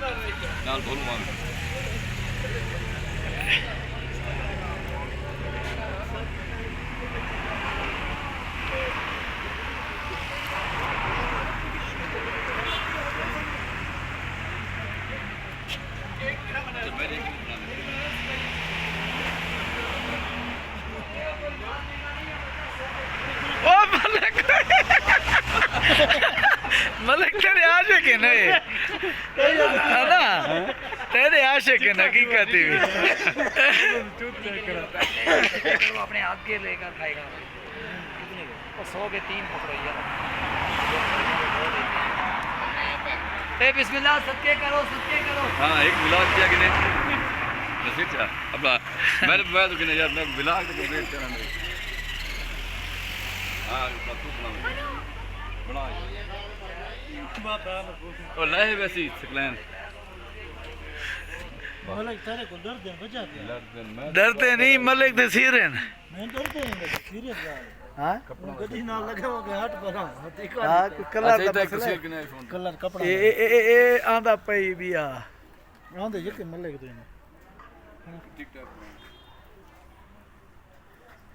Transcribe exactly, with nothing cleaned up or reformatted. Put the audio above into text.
نال بھولو ماں۔ او ملک، ملک تیرے عاشق ہیں نا یہ؟ ہے نا؟ تیرے عاشق ہیں حقیقت ہی بھی۔ اپنے ہاتھ کے لے کر کھائے گا۔ سو کے تین پکڑو یار۔ اے بسم اللہ، صدقے کرو، صدقے کرو۔ ہاں، ایک بلاگ کیا کہ نہیں؟ بس اچھا، اب میں نے میں تو کہ نہیں یار، میں بلاگ تو کمپلیٹ کرنا نہیں۔ ہاں، بس تو بنا۔ بنا۔ اور لائے ویسی سکلین۔ ملک تیرے کو ڈردے وجہ کیا؟ ڈردے نہیں، ملک دے سیرن۔ میں ڈردے ہیں، سیریس گال ہے۔ ہاں؟ گڈی نال لگا ہو کے ہٹ پر ہاں۔ ہاں، کوئی کلر دا مسئلہ ہے۔ کلر کپڑا اے اے اے اے اے آندا پئی بیا۔ آندے یہ کہ ملک دے نے۔